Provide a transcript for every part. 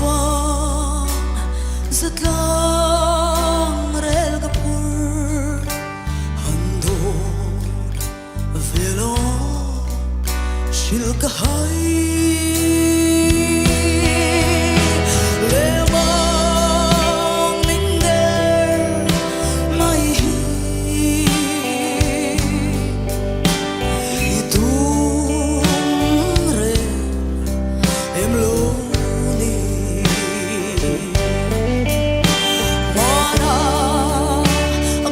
Lemang zatlang rel ka phur han dawt ve lo hril ka hai. Lemang min der mai hi i tum reng em lo ni. Mana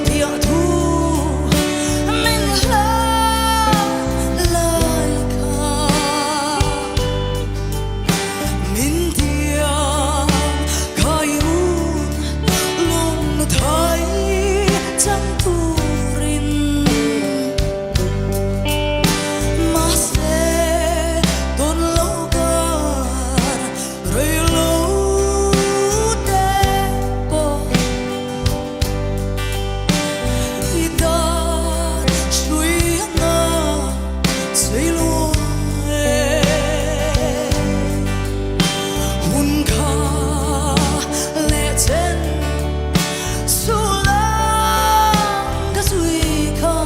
piah thu min hlan lai kha min tiam khai un lung thai chang turin. Mahse tawn lo kar rei lo te pawh i tan hrui anga chei luai e. Hun kha leh chen chu lang ka zui kha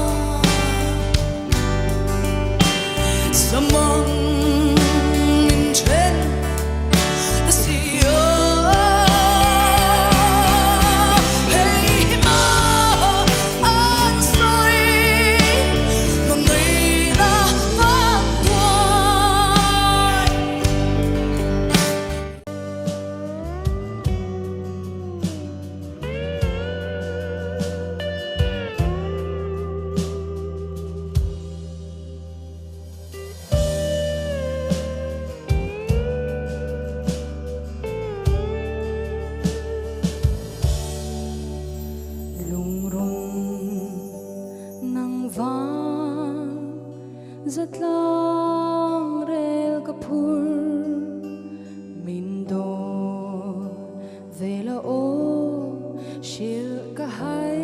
Samang min then ta si a. Hei ma an sawi hmangaihna vang tuai. Lungrung nang vang zatlang rel ka phur min dawt ve la aw hrilh ka hai.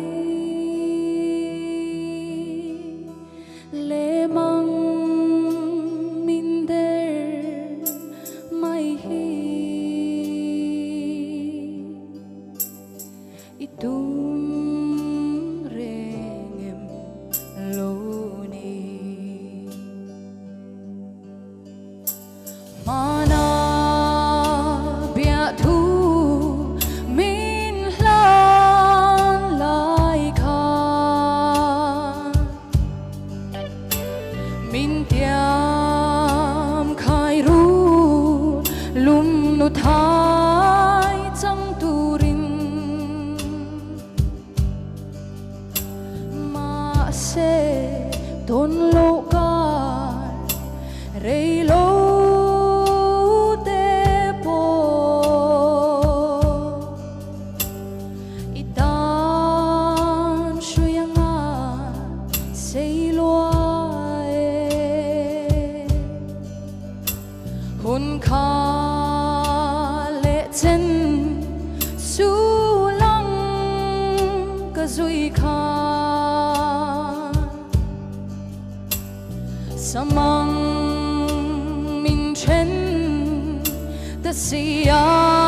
Lemang min der mai hi i tum reng em lo ni. Hmana biahthu min hlan lai khan min tiam khai ru lum nu thai chang turin. Mahse tawn loh kar rei lo te pawh i tan hrui anga sei lua e. Hun kha leh chen su lang ka zui khan samang min then ta si a.